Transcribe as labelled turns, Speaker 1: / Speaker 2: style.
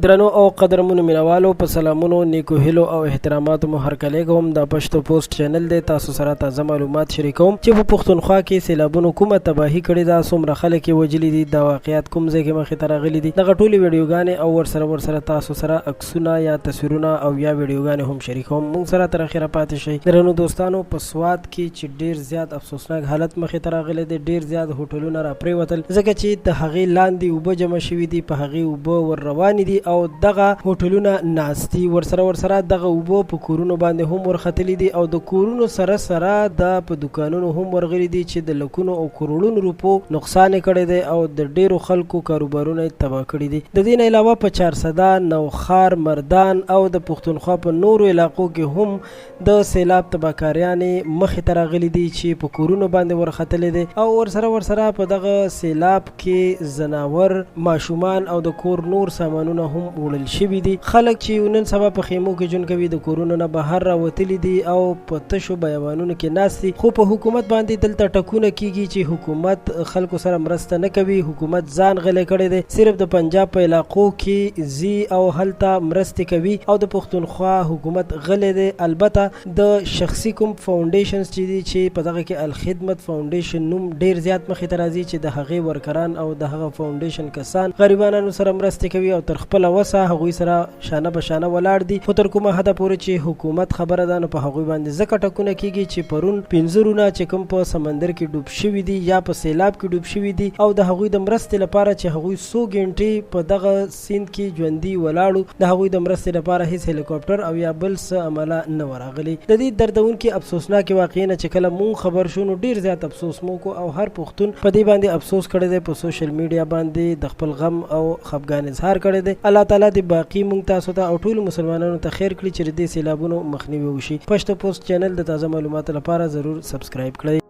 Speaker 1: درنو او قدرمنو مینوالو په سلامونو، نیکو هیلو او احتراماتو مو هرکلی کوم. دا پښتو پوسټ چینل دی، تاسو سره تازه معلومات شریکوم چې په پښتونخوا کې سیلابونو کومه تباهي کړې ده، څومره خلک یې وژلي دي، دا واقعیات کوم ځای کې مخې ته راغلي دي. دغه ټولې ویډیوګانې او ورسره تاسو سره عکسونه یا تصویرونه او یا ویډیوګانې هم شریکوم. موږ سره تر اخره پاتې شئ. درنو دوستانو، په سوات کې چې ډیر زیات افسوسناک حالت مخې ته راغلی دی، ډیر زیات هوټلونه را پریوتل ځکه چې د هغې لاندې اوبه جمع شوي دي، په هغې اوبه ور روانې دي او دغه هوټلونه ناست دي. ورسره دغه اوبه په کورونو باندې هم ورختلي دي او د کورونو سره سره دا په دوکانونو هم ورغلي دي چې د لکونو او کروړونو روپو نقصان یې کړی دی او د ډیرو خلکو کاروبارونه یې تباه کړي دي. د دې نه علاوه په چارسده، نوښار، مردان او د پښتونخوا په نورو علاقو کې هم د سیلاب تباکاریانې مخې ته راغلي دي چې په کورونو باندې ورختلې دي او ورسره په دغه سیلاب کې ځناور، ماشومان او د کور نور سامانونه هم وړل شوي دي. خلک چې نن سبا په خیمو کې ژوند کوي د کورونو نه بهر راوتلي دي او په تشو بیابانونو کې ناست دي، خو په حکومت باندې دلته ټکونه کیږي چې حکومت خلکو سره مرسته نه کوي، حکومت ځان غلی کړی دی، صرف د پنجاب په علاقو کې ځي او هلته مرستې کوي او د پښتونخوا حکومت غلی دی. البته د شخصي کوم فاونډیشنز چې دي چې په دغه کې الخدمت فاونډیشن نوم ډیر زیات مخې ته راځي چې د هغې ورکران او د هغه فاونډیشن کسان غریبانو سره مرستې کوي او تر خپله وسه هغوی سره شانه په شانه ولاړ دي، خو تر کومه حده پورې چې حکومت خبره ده نو په هغوی باندې ځکه ټکونه کیږي چې پرون 5 رونه چې کوم په سمندر کې ډوب شوي دي یا په سیلاب کې ډوب شوي دي او د هغوی د مرستې لپاره چې هغوی څو ګنټې په دغه سیند کې ژوندي ولاړو د هغوی د مرستې لپاره هیڅ هلیکوپټر او یا بل څه عمله نه وه راغلي. د دې دردونکې افسوسناکې واقعې نه چې کله مونږ خبر شو نو ډیر زیات افسوس مو وکړو او هر پښتون په دې باندې افسوس کړی دی، په سوشل میډیا باندې د خپل غم او خفګان اظهار کړی دی. الله تعالی دې باقي مونږ تاسو ته او ټولو مسلمانانو ته خیر کړي چې د دې سیلابونو مخنیوی وشي. پښتو پوسټ چینل د تازه معلوماتو لپاره ضرور سبسکرایب کړئ.